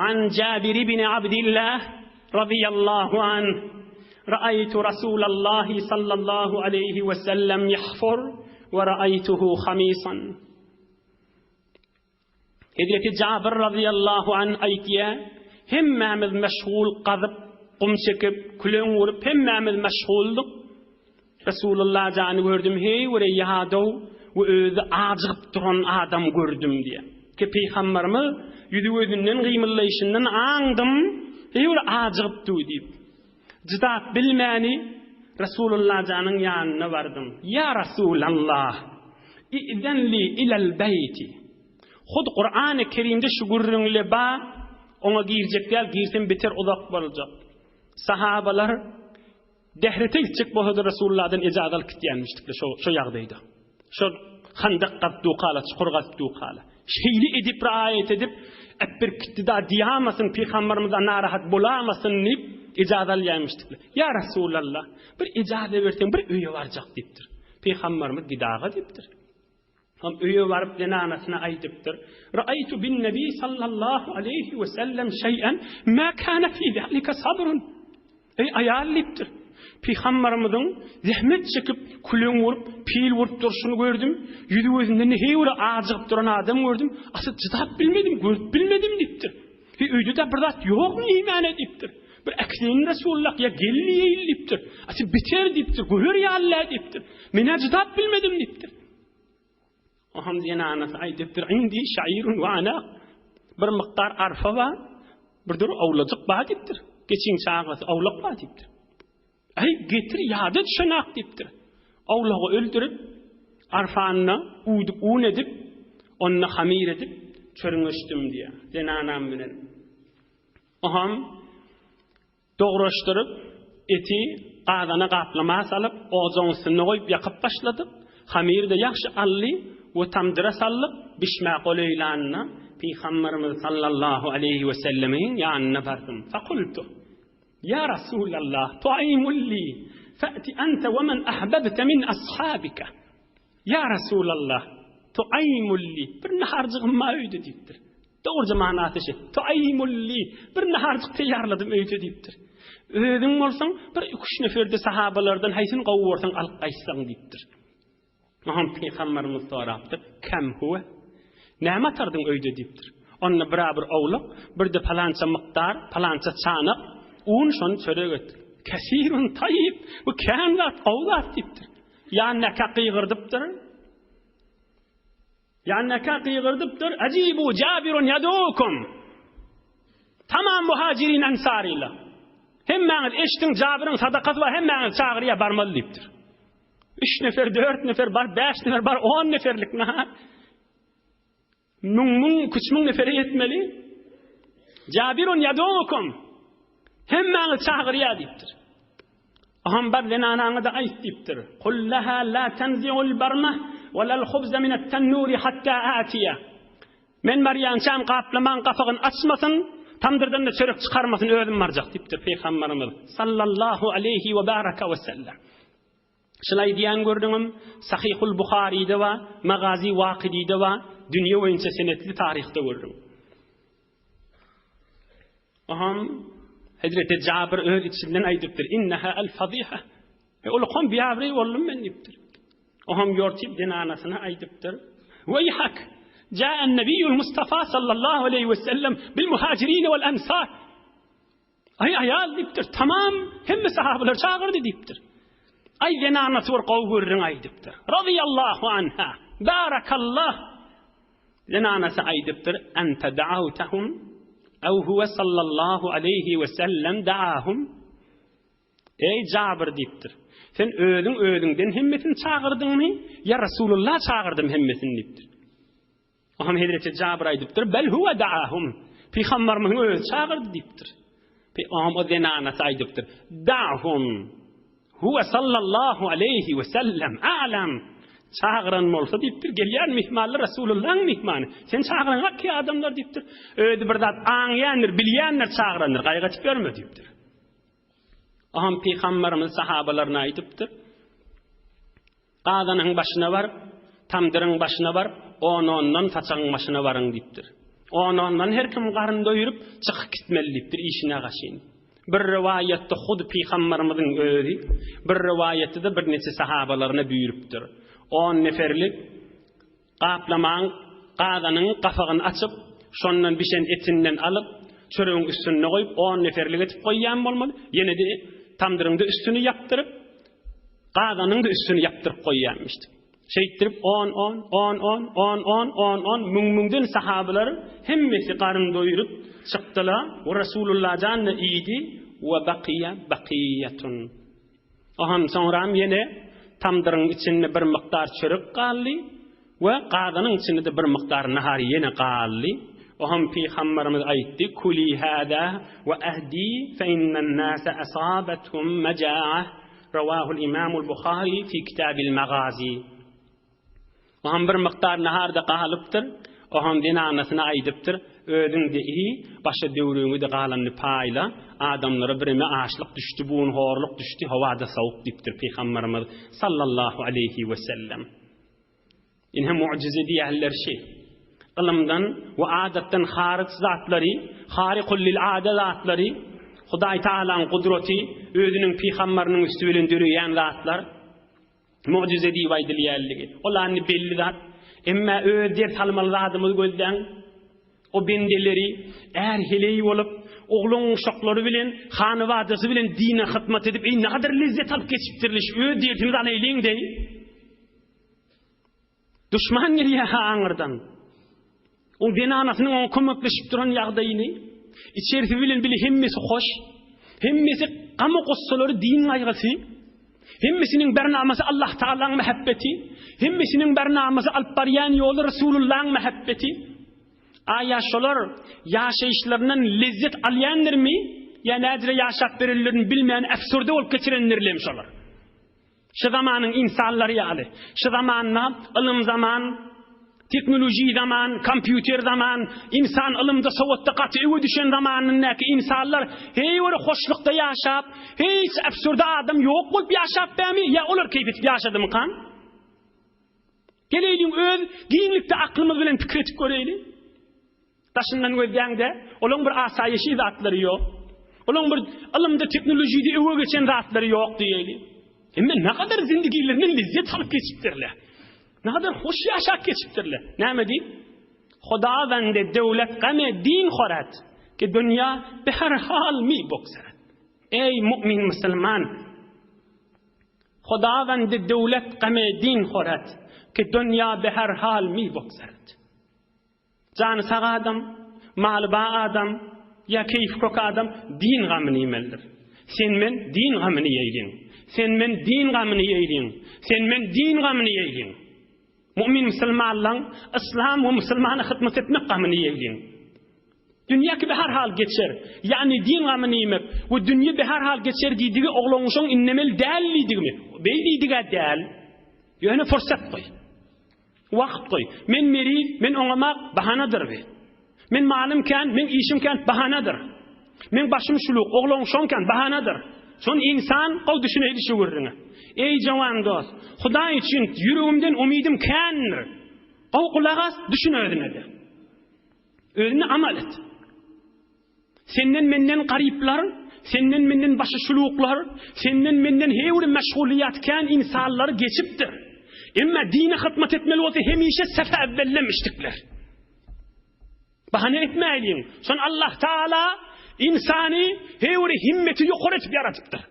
S1: An Jabir ibn Abdillah radiyallahu anh Ra'aytu Rasulallahi sallallahu aleyhi ve sellem yahfur ve ra'aytuhu hamisan. Hezreti Jabir radiyallahu anh aýtýar, hemmämiz meşgul gazyp, gum çekip, küleň urup hemmämiz meşguldyk. Resulullah jany gördüm heý bir ýadaw we özi ajygyp duran adam gördüm diýýär. Ki pygamberimiz ýüzi gözünden gymyldaýşyndan aňdym, heý bir ajygyp dur diýip. Jydap bilmäni Resulullah janyň ýanyna bardym. Ýa Resulallah, i'zen li ilel beýti. Hut Kurany Kerimde şu gürrüňle ba, oňa girjek däl, girsem beter uzak boljak. Sahabalar Dährete gitjek bolsada Resulullahdan ejaza alyp gitýänmişdikle şo şo ýagdaýda. Şol handak gazyp dukala, çukur gazyp dukala. Şeýle edip raýat edip, äpbir gitdi-da diýamasyn, pygamberimiz narahat bolamasyn diýip ejaza alýanmişdikle. Ýa Resulallah, bir ejaza berseň bir öýe barjak diýipdir. Pygamberimiz gidaga diýipdir. Soň öýe baryp zenanasyna aýdypdyr. Ra'aýtu bin Nebi sallallahu aleýhi we sellem şeý'en ma kana fi zalika sabrun. Eý aýal diýipdir. Pygamberimiziň zähmet çekip, küleň urup, pil urup durşuny gördüm. Ýüzi gözünden heýwere ajygyp duran adam gördüm. Asyl çydap bilmedim, görüp bilmedim diýipdir. Heý öýde-de bir zat ýokmy iýmäne diýipdir. Bir äkideýin Resulullah ýa gelin iýeýin diýipdir. Asyl biter diýipdir, görer ýaly diýipdir. Men-ä çydap bilmedim diýipdir. Oňam zenanasy aýdypdyr, Indi şairun we anak, bir mukdar arfa bar, bir dur awlajyk bar diýipdir. Geçiň çagasy awlak bar diýipdir. Aý, getir ýada düşenak diýipdir. Awlagy öldürip, arfanyna uwdup un edip, onda hamyr edip, çörňeşdim diýýär, zenanam bilen. Oňam Dograşdyryp, eti gazana gaplama salyp, ojagyň üstünde goýup ýakyp başladyk. Hamyry-da ýagşy aldy we tamdyra saldyk. Bişmä golaýlanda, Pygamberimiz sallallahu aleýhi wesellemiň ýanyna bardym. Fekultu, Ýa Rasulallah, tu'imul li, fe'ti ente we men ahbebte min ashabike. Ýa Rasulallah, tu'imul li, bir naharjygym bar öýde diýipdir. Dogruja manasy şi. Tuaýmulli, bir naharjyk teýýarladym öýde diýipdir. Özüň bolsaň, bir iki-üç neferde sahabalardan haýsyny gowy görseň alyp gaýtsaň diýipdir. Muhammet pygamberimiz sorapdyr, Kem huwe? Näme atardyň öýde diýipdir. Onda bir-ä bir owlak, bir-de palança mukdar, palança çanak un şony çörek et. Kesirun taýyp, bu kän zat, gowy zat diýipdir. Ýanyndakä gygyrdypdyr. Ýanynaka gygyrdypdyr, Ajibu Jabirun ýadukum! Tamam muhajirin ansarylar! Hemmäňiz eşdiň, Jabirin sadakasy bar, hemmäňiz çagyrýar, barmaly diýipdir. Üç nefer, dört nefer bar, bäş nefer bar, on neferlik nahar. Müň, müň, üç müň nefere ýetmeli. Jabirun ýadukum! Hemmäňiz çagyrýar diýipdir. Aham bar zenanaňa-da aýt diýipdir. Kul leha la tenzi'ul barma we lal hubza minat tennuri hatta atiýa. Men barýançam gaplamaň gapagyny açmasyn, tamdyrdan-da çörek çykarmasyn, özüm barjak diýipdir Pygamberimiz sallallahu aleýhi we baraka we sellem. Şul aýdýan gördüňim Sahihul Buharyda bar, Magazi Wakidiýde bar, dünýe boýunça senetli taryhda gördüm. Oham Hezreti Jabir öz içinden aýdypdyr, Inneha el faziha. E ulukan biabraý boldum men diýipdir. Oham ýortyp zenanasyna aýdypdyr, Weýhak, ja'an nebiýul Mustafa sallallahu aleýhi we sellem bil muhajirin wal ansar. Aý aýal diýipdir, tamam hemme sahabalar çagyrdy diýipdir. Aý zenanasy bir gowy gürrüň aýdypdyr. Radiyallahu anha. Barakallah. Zenanasy aýdypdyr, Ente da'awtahum ew huwe sallallahu aleýhi we sellem da'ahum. Eý Jabir diýipdir. Sen özüň özüňden hemmesini çagyrdyňmy ýa Rasulullah çagyrdymy hemmesini diýipdir. Oňa hezreti Jabir aýdypdyr, Bel huwe da'ahum. Pygamberimiziň özi çagyrdy diýipdir. Oňa o zenanasy aýdypdyr, Da'hum. Huwe sallallahu aleýhi we sellem a'lam. Çagyran bolsa diýipdir, gelýän myhmanlar Resulullahyň myhmany. Sen çagyraňak ki adamlar diýipdir. Özi bir zat aňýandyr, bilýändir, çagyrandyr, gaýgy etip ýörme diýipdir. Oňa pygamberimiz sahabalaryna aýdypdyr. Gazanyň başyna baryp, tamdyryň başyna baryp, on-ondan saçagyň başyna baryň diýipdir. On-ondan her kim garyn doýuryp, çykyp gitmeli diýipdir işine gaşyn. Bir rowaýatda hut pygamberimiziň özi, bir rowaýatda-da birniçe sahabalaryna buýrupdyr. On neferlik gaplamaň gazanyň gapagyny açyp, şondan bişen etinden alyp, çöregiň üstünde goýup, on neferlik etip goýýan bolmaly, ýene-de tamdyryň-da üstüni ýapdyryp, Gazanyň-da üstüni ýapdyryp goýýarmyşdy. Şeýtdirip on-on, on-on, on-on, on-on, müň-müňden sahabylar hemmesi garyn doýuryp çykdylar we Resulullah jan-da iýdi we bakyýa bakyýatun. Ohan soňram ýene tamdyryň içinde bir mukdar çörek galdy. We gazanyň içinde-de bir mukdar nahar ýene galdy. Oňam Pygamberimiz aýtdy, Kuli hâzâ we ehdi fe innen-nâse asâbethum mejâ'ah, Rawâhul Imâmul Buhâri fî kitâbil Megâzî. Oňam bir mukdar nahar-da galypdyr. Oňam zenanasyna aýdypdyr, Özüň-de iý, başga döwrüňi-de galanyny paýla, adamlara bireme açlyk düşdi, bu gün horluk düşdi, howa-da sowuk diýipdir Pygamberimiz sallallahu aleýhi wesellem. Ine mu'jize diýýärler şi. Ylymdan we adatdan haryç zatlary, harikul lil ada zatlary, Hudaý Tagalaň gudraty, özüniň pygambarynyň üsti bilen döreýän zatlar mu'jize diýip aýdylýanlygy. Ol indi belli zat. Emma öz ders almaly zadymyzy gözläň. O bendeleri är-heleý bolup, oglan-uşaklary bilen, hanybadasy bilen dine hyzmat edip, eý, nagadar lezzet alyp geçipdirler, şu öz dersimizi alaýlyň deý. Duşman gelýär-hä aňyrdan. Oň zenanasynyň oňa kömekleşip duran ýagdaýyny, içerisi bilen bile hemmesi hoş, hemmesi gam-gussalary din gaýgysy, hemmesiniň bernamasy Allah Tagalaň mähebbeti, hemmesiniň bernamasy alyp barýan ýoly Resulullaň mähebbeti. Aýa şolar ýaşaýyşlaryndan lezzet alýandyrmy ýa nädire ýaşap berenlerini bilmän äfsurde bolup geçirendirlem şolar? Şu zamanyň ynsanlary ýaly. Şu zamanda ylym zaman, teknoloji zaman, kompýuter zaman, ynsan ylymda sowatda gaty öňe düşen zamanyndaky ynsanlar heý bir hoşlukda ýaşap, hiç absurda adam ýok bolup ýaşap bämi ýa olar keýp edip ýaşadymykan? Geleýliň öz giňlikde aklymyz bilen pikir edip göreýli. Daşyndan gözläňde, olaň bir asaýyşy zatlary ýok. Olaň bir ylymda, teknolojiýada öňe geçen zatlary ýok diýeli. Emme nagadar zindigilerinden lezzet alyp geçipdirler. Nagadar hoş ýaşap geçipdirler. Näme diýip? Hodawende döwlet game din horat, ki dünýa be her hal mi boksarat. Eý mu'min musulman! Hodawende döwlet game din horat, ki dünýa be her hal mi boksarat. Jany sag adam, maly bar adam, ýa keýpi kök adam din gamyny iýmelidir. Sen-men din gamyny iýeýliň. Sen-men din gamyny iýeýliň. Sen-men din gamyny iýeýliň. Mu'min musulmanlaň yslam we musulmana hyzmat etmek gamyny iýeýliň. Dünýä ki behar hal geçer. Ýagny din gamyny iýmek we dünýe behar hal geçer diýdigi oglanuşaň innemeli däl diýdigimi? Beý diýdig-ä däl. Ýöne fursat goý. Wagt goý. Men meriz, men oňamak, bahanadyr bi. Men malym kän, meň işim kän, bahanadyr. Meň başym şuluk, oglan şoň kän, bahanadyr. Şony ynsan gowy düşüneýdi şu gürrüňe. Eý jowan dost, Hudaý üçin ýüregimden umydym kändir. Gowy gulak as, düşün özüne-de. Özüne amal et. Senden-menden garyplar, senden-menden başy şuluklar, senden-menden heý bir meşgulyýat kän ynsanlar geçipdir. Emma dine hyzmat etmeli bolsa hemişe sefe evvellemişdikler. Bahana etmäýliň. Şon Allah Taala ynsany heý bir himmeti ýokary etip ýaratypdyr.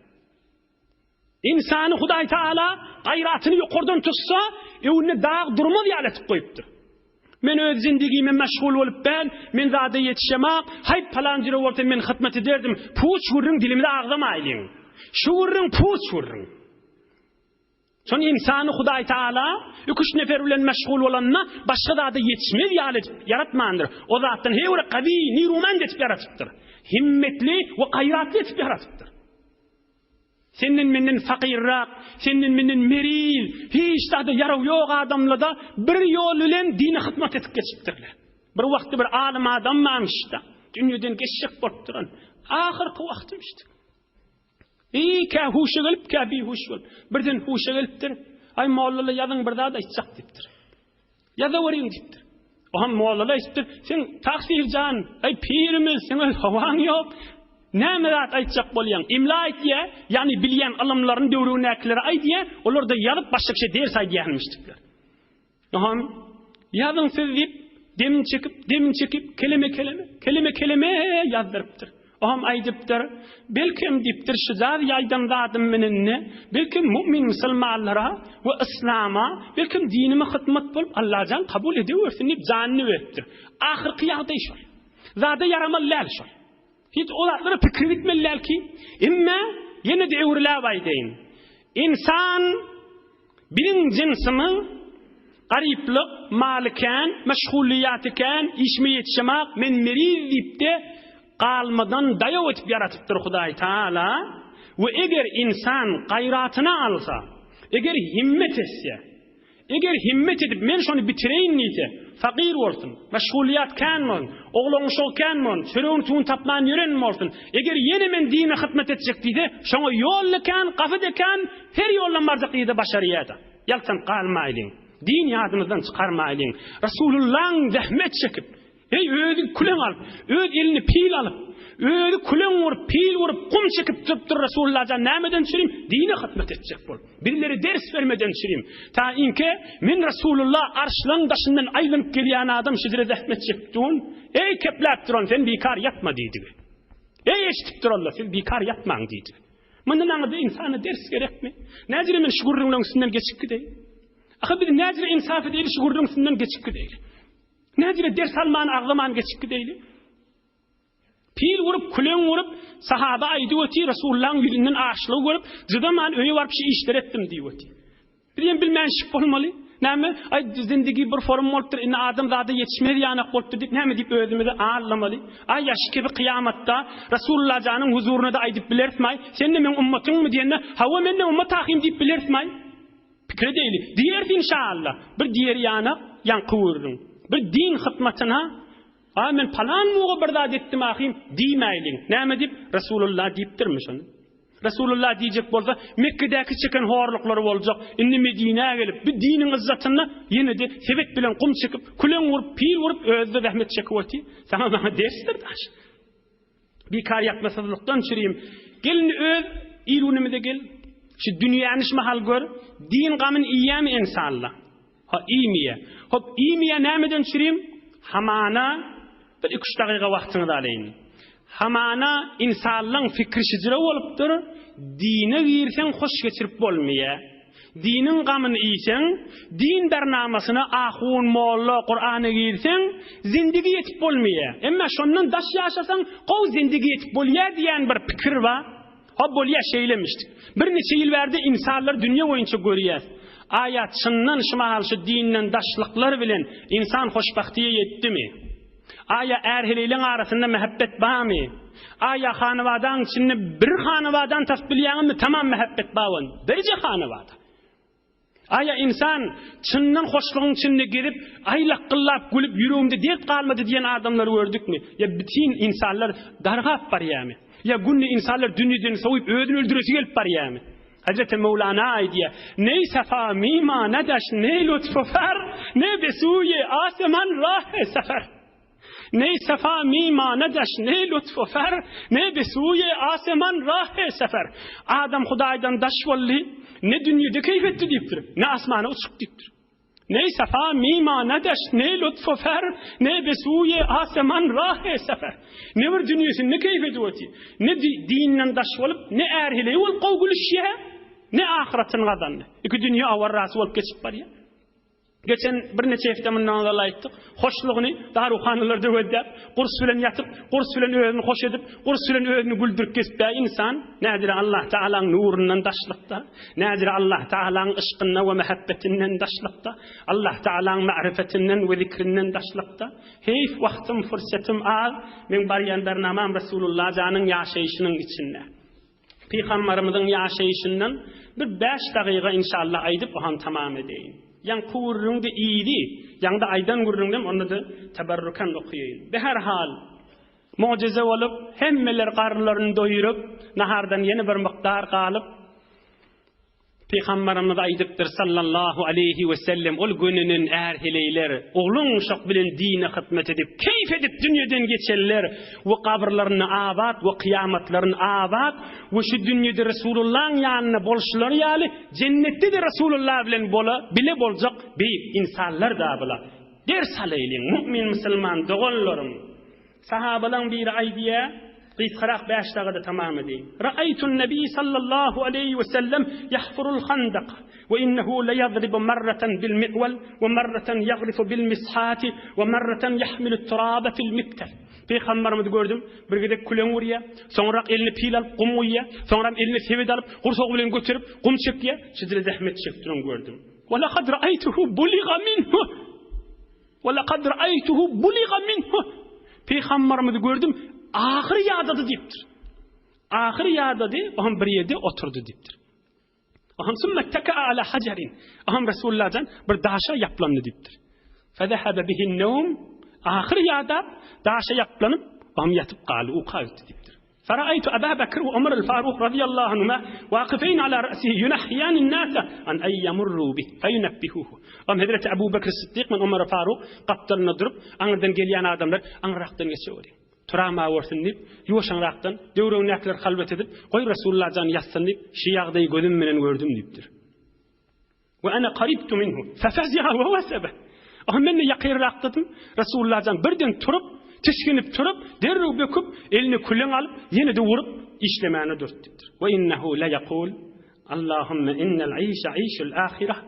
S1: Ynsany Hudaý Taala gaýratyny ýokardan tutsa, öňünde dag durmaz ýaly etip goýupdyr. Men öz zindigime meşgul bolup ben, men zada ýetişemak, haýp palan jüre bolsa men hyzmat ederdim. Puç gürrüň dilimize agzamaýlyň. Şu gürrüň puç gürrüň. Şony ynsany Hudaý Taala iki-üç nefer bilen meşgul bolanda başga zada ýetişmez ýaly edip ýaratmandyr. O zatdan heý bir gawy, nirumand edip ýaratypdyr. Himmetli we gaýratly edip ýaratypdyr. Senden menden fakyrrak, senden menden meriz, hiç zada ýarawy ýok adamlada bir ýol bilen dine hyzmat edip geçipdirler. Bir wagtda bir alym adam barmyş-da, dünýeden geçjek bolup duran, ahyrky wagtymyşdy. Eý, kä huşa gelip, kä bihuş bolup. Birden huşa gelipdir. Aý, mollala ýazyň bir zat aýtjak diýipdir. Ýazaweriň diýipdir. Oham mollala aýdypdyr, sen tagsyr jan, aý pirimiz, seň öz howaň ýok. Näme zat aýtjak bolýaň? Imla aýtýa, ýagny bilýän ylymlaryny döwründäkilere aýdýa, olar-da ýazyp başga kişä ders aýdýarmyşdyklar. Oňam ýazyň siz diýip, demini çekip, demini çekip, keleme-keleme, keleme-keleme ýazdyrypdyr. Oňam aýdypdyr, Belkem diýipdir, şujaz ýaýdan zadym menende, belkem mu'min musulmanlara we yslama, belkem dinime hyzmat bolup, Allajan kabul edewersin diýip janyny beripdir. Ahyrky ýagdaý şol. Zada ýaramaly däl şol. Hiç o zatlara pikir gitmeli däl ki, emme ýene-de öwrüläp aýdaýyn. Ynsan Biziň jynsymyz garyplyk, maly kän, meşgullyýaty kän, işime ýetişemak, men meriz diýip-de galmadan daýaw edip ýaratypdyr Hudaý Taala we eger ynsan gaýratyna alsa, eger himmet etse, eger himmet edip men şony bitireýin diýse, fakyr bolsun, meşgullyýat kän bolsun, oglan-uşagy kän bolsun, çöregini suwuny tapman ýören bolsun, eger ýene men dine hyzmat etjek diýse, şoňa ýol-da kän, gapy-da kän, Her ýoldan barjak ýerde başarýada. Ýaltanyp galmaýlyň. Din ýadymyzdan çykarmaýlyň. Resulullaň zähmet çekip, eý özi küleň alyp, öz elini pil alyp, özi küleň urup, pil urup, gum çekip durupdyr Resulullah jan nämeden çürim? Dine hyzmat etjek bolup. Bizlere ders bermeden çürim. Ta inke men Resulullah arşlaň daşyndan aýlanyp gelýän adam şidire zähmet çekip durun. Eý kepläp duran sen bikar ýatma diýdigi. Eý eşidip duranlar siz bikar ýatmaň diýdigi. Mundan aňyrda ynsana ders gerekmi? Näjire men şu gürrüňleň üstünden geçip gideýin? Ahyr biz näjire ynsap edeýli şu gürrüň üstünden geçip gideýli? Näjire ders alman agzaman geçip gideýli? Pil urup, küleň urup, sahaba aýdyp otyr, Resulullahyň ýüzünden açlygy görüp, jydaman öýe baryp şu işleri etdim diýip otyr. Bizem bilmän şik bolmaly. Näme, aý zindigi bir forum bolupdyr, indi adam zada ýetişmez ýanak bolupdyr diýip näme diýip özümizi aldamaly. Aý ýa şu kibi kyýamatda Resulullah janyň huzuryna-da aýdyp bilerismi-aý, sen-de meň ummatyňmy diýende, hawa men-de ummat ahym diýip bilerismi-aý? Pikir edeýli. Diýeris inşaalla. Bir diýer ýanak, ýaňky gürrüň. Bir din hyzmatyna, aý men palan muga bir zat etdim ahym diýmäýliň. Näme diýip, Resulullah diýipdirmi şony? Resulullah diýjek bolsa, Mekgedäki çeken horluklary boljak, indi Medinä gelip, bu diniň yzzatynda ýene-de sebet bilen gum çekip, küleň urup, pil urup, özi-de zähmet çekip otyr. Saňa maňa dersdir daş. Bikar ýatmasyzlykdan çürim. Gel indi öz il-günümize gel. Şu dünýäni şu mahal gör. Din gamyny iýýämi ensalla? Ha iýmeýä. Hop iýmeýä nämeden çürim? Hamana bir iki-üç dagyga wagtyňyzy alaýyn. Hamana ynsanlaň fikri şijire bolupdyr, dine girseň hoş geçirip bolmaýa. Diniň gamyny iýseň, din bernamasyna ahun, molla, Kurana girseň, zindigi ýetip bolmaýa. Emma şondan daş ýaşasaň, gowy zindigi ýetip bolýa diýen bir pikir bar. Ha bolýa şeýlemişdik. Bir niçe ýyl bärde ynsanlar dünýe boýunça görýäs. Aýa çyndan şu mahal şu dinden daşlyklar bilen ynsan hoşbahtyýa ýetdimi? Aýa är-heleýleň arasynda mähebbet barmy? Aýa hanabadaň içinde bir hanabadany tapyp bilýäňizmi tamam mähebbet bar bolan birje hanabada. Aýa ynsan çyndan hoşlugyň içinde gezip, aý lakgyllap gülüp ýüregimde dert galmady diýen adamlary gördükmi? Ýa bütin ynsanlar dargap barýamy? Ýa günde ynsanlar dünýeden sowyp özüni öldüresi gelip barýamy? Hazreti Mewlana aýdýar, Neý safa mima nadaş ne lutfu fer, ne besuýe aseman rahe sefer. Ne safa mima nadaş ne lutfu fer, ne besuýe aseman rahe sefer. Adam Hudaýdan daş boldy, ne dünýede keýp etdi diýipdir, ne asmana uçup diýipdir. Ne safa mima nadaş ne lutfu fer, ne besuýe aseman rahe sefer. Ne bir dünýesinde keýp edip otyr, ne dinden daş bolup, ne är-heleý bolup gowy gülüşýär, ne ahyratyny gazandy. Iki dünýe awarrasy bolup geçip barýar. Geçen birnäçe hepde mundan ozal aýtdyk. Hoşlugyny daruhanalarda gözläp, gurs bilen ýatyp, gurs bilen özüni hoş edip, gurs bilen özüni güldürip gezip-ä ynsan, nädire Allah Tagalaň nurundan daşlykda, nädire Allah Tagalaň yşkynda we mähebbetinden daşlykda, Allah Tagalaň ma'rifetinden we zikrinden daşlykda. Heýf, wagtym, fursatym az, meň barýan bernamam Resulullah janyň ýaşaýşynyň içinde. Pygambarymyzyň ýaşaýşyndan bir bäş dagyga inşallah aýdyp ohan tamam edeýin. Ýaňky gürrüňde yzy, ýaňda aýdan gürrüňdem onda-da teberrukan okaýaýyn. Beherhal, mugjyza bolup, hemmeler garynlaryny doýuryp, nahardan ýene bir mukdar galyp, Pygambarymyz aýdypdyr sallallahu aleýhi we sellem ol gönenen är-heleýler, oglan-uşak bilen dine hyzmat edip, keýp edip dünýeden geçenler we gabyrlaryny abat we kyýamatlaryny abat we şu dünýede Resulullahyň ýanynda bolşulary ýaly jennetde-de Resulullah bilen bola bile boljak beýik ynsanlar da bula. Ders alaýlyň, mu'min musulman doganlarym! Sahabalaň biri aýdýar, gysgarak bäş dagada tamam edeýin. Ra'aýtun Nebi sallallahu aleýhi we sellem ýahfurul handak we innehu leýadribu marratan bil mi'wal we marratan ýagrifu bil mishati we marratan ýahmilut turaba fil miktal. Pygambarymyzy gördüm, bir gezek küleň urýar, soňrak eline pil alyp gum guýýar, soňram eline sebet alyp gursagy bilen göterip gum çekýär, şeýle zähmet çekdiren gördüm. Ve lekad ra'aýtuhu buliga minhu. Ve lekad ra'aytuhu buliga minhu. Pygamberimizi gördüm, ahyr ýadady diýipdir. Ahyr ýadady, o hem bir ýerde oturdy diýipdir. O hem sümme teka ala hajarin. O hem Resulullahdan bir daşa ýaplandy diýipdir. Fezehebe bihin nevm. Ahyr ýadap, daşa ýaplanyp, o hem ýatyp galdy, uka gitdi diýipdir. Feraeytu Eba Bekr we Omer el-Faruk radiyallahu anhuma wakifayn ala ra'sihi yunahhiyan an-nasa an en yemurru bih feyunebbihuhu. Am Hezreti Ebu Bekr Siddik bilen Omer Faruk gapdalynda durup, aňyrdan gelýän adamlar aňryrakdan geçeweriň. Turama bolsun diýip, ýuwaş aňrakdan döwregindäkileri halwet edip, goý Resulullah jan ýatsyn diýip, şu ýagdaýy gözüm bilen gördüm diýipdir. We ene karibtu minhu fefezi'a we wesebe. Aha men de ýakynrakdadym. Resulullah jan birden turup, tisginip turup, derrew böküp, eline küleň alyp, ýene-de urup, işlemäne durdy diýipdir. We innehu le ýekul, Allahümme innel işe işul ahireh,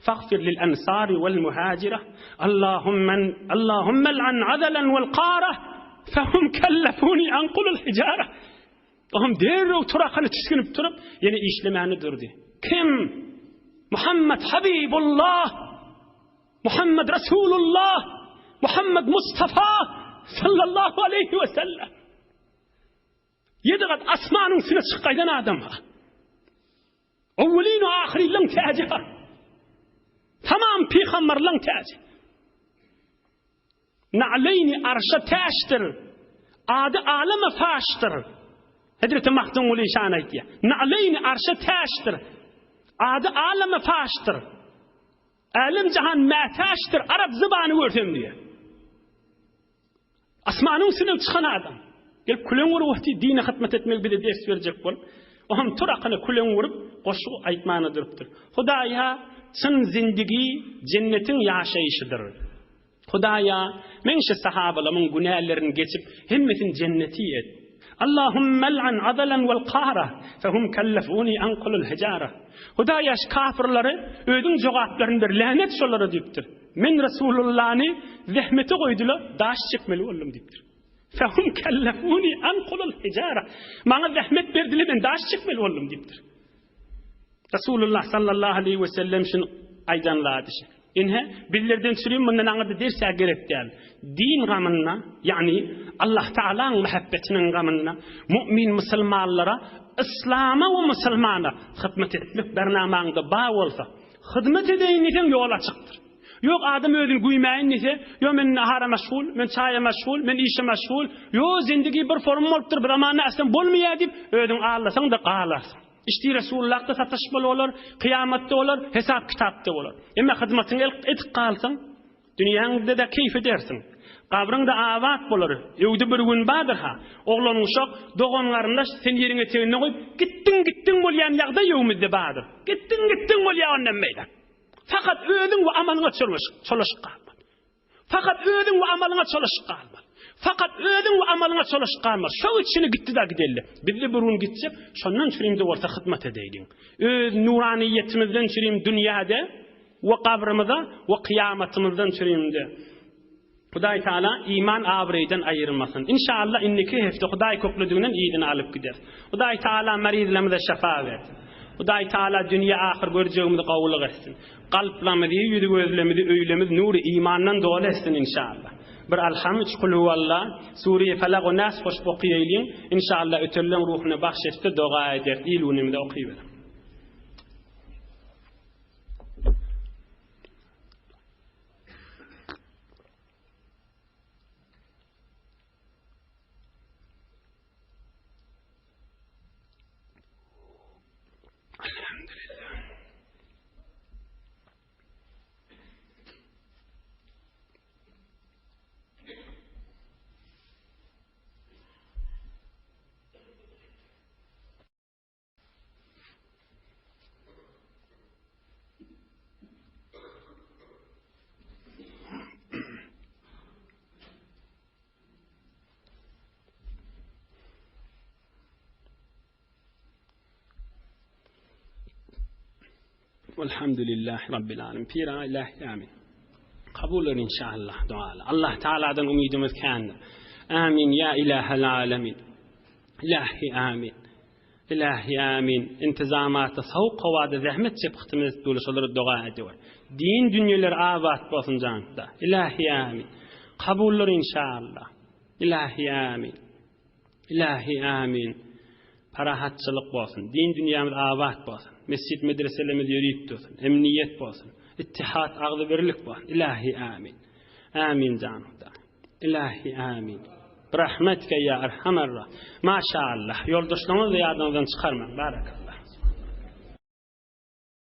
S1: fagfir lil ensari vel muhacireh, Allahümme Allahümme el'an azalan vel kareh, fehum kellefuni enkulul hicareh. Oňam derrew turakaly tisginip turup, ýene işlemäne durdy. Kim? Muhammet Habibullah! Muhammet Resulullah! Muhammet Mustafa! Sallallahu aleýhi we sellem! Ýedi gat asmanyň üstüne çykyp gaýdan adam ha. Owwelin we ahyryllaň täji ha. Tamam pygamberleň täji. Na'leýni arşa täçdir, ady aleme faşdyr. Hezreti Magtymguly şan aýtýar. Na'leýni arşa täçdir, ady aleme faşdyr. Älem jahan mätäçdir, arap zybany görsem diýýär. Asmanyň üstünden çykan adam. Gelip küleň urup otyr, dine hyzmat etmegi bize ders berjek bolup. Oňam tur akyna küleň urup, goşgy aýtmana durupdyr. Hudaýa, çyn zindigi jennetiň ýaşaýşydyr. Hudaýa, meň şu sahabalamyň günälerini geçip, hemmesini jenneti et. Allahummel'an azalan wal kara, fehum kellefuni ankulul hijara. Hudaýa şu kafirlere özüň jogaplaryny ber, länet şolara diýipdir. Men Resulullany zähmete goýdular, daş çekmeli boldum diýipdir. Fehum kellefuni ankulul hijara. Maňa zähmet berdiler, men daş çekmeli boldum diýipdir. Resulullah sallallahu aleyhi we sellem şuny aýdan zady şu. Ine, bizlerden çürim mundan aňyrda ders-ä gerek däl. Din gamynda, ýagny Allah Taalaň mähebbetiniň gamynda mu'min musulmanlara, yslama we musulmana hyzmat etmek bernamaňda bar bolsa, hyzmat edeýin diýseň ýol açykdyr. Ýok, adam özüni güýmäýin diýse, ýo men nahara meşgul, men çaýa meşgul, men işe meşgul, ýo zindigi bir forma bolupdyr, bir zamanda äsem bolmaýar diýip, özüňi aldasaň-da galarsyň. Işdi Resullahda sataşmaly bolar, kyýamatda bolar, hesap-kitapda bolar. Emma hyzmatyňy edip galsaň, dünýäňde-de keýp edersiň. Gabryň-da abat bolar. Öwde bir gün bardyr-ha. Oglan-uşak, dogan-garyndaş seni ýeriň eteginde goýup, gitdiň-gitdiň bolýan ýagdaý öwümizde bardyr. Gitdiň-gitdiň bolýar ondan beýläk. Fakat özüň we amalyňa çolaşyk, çolaşyk galmaly. Fakat özüň we amalyňa çolaşyk galmaly. Fakat özüň we amalyňa çolaşyk galmaly. Şo içini gitdi-de gidelli. Biz-de bir gün gitjek, şondan çürim-de bolsa hyzmat edeýliň. Öz nuraniýetimizden çürim dünýäde. we gabrymyza we kyýamatymyzdan çürimde. Hudaý Taala iman abraýdan aýyrmasyn. Inşallah indiki hepde Hudaý köklediginden yzyna alyp gideris. Hudaý Taala marizlerimize şypa bersin. Hudaý Taala dünýe ahyr görjegimizi gowulyk etsin. Kalplarymyzy, ýüzi gözlerimizi, öýlerimizi nury imandan doly etsin inşallah. Bir Alham, üç Kulhuwalla, Sure-i Felak we Nas goşup okaýaýlyň. Inşallah ötenleň ruhuna bahş etse doga ederis. Il günümize okyberiň. Elhamdülillah. Elhamdülillah Rabbil alemin. Pira ilahi amin. Kabul olur inşallah dualar. Allah Teala'dan umidimiz kändir. Amin ya ilahel alemin. Ilahi amin. Ilahi amin. Intizamatda sowuk howada zähmet çekip hytym edip durlar şolara doga ediwer. Din dünýeleri abat bolsun janyda. Ilahi amin. Kabullar inşallah. Ilahi amin. Ilahi amin. Parahatçylyk bolsun. Din dünýämiz abat bolsun. Mesjit medreselerimiz ýörüp dursun. Emniýet bolsun. Ittihat agzybirlik bolsun. Ilahi amin. Amin jan Hudaý. Ilahi amin. Rahmetke ya erhamer Maşallah. Ýoldaşlaryňyzy ýadyňyzdan çykarmaň. Barakallah.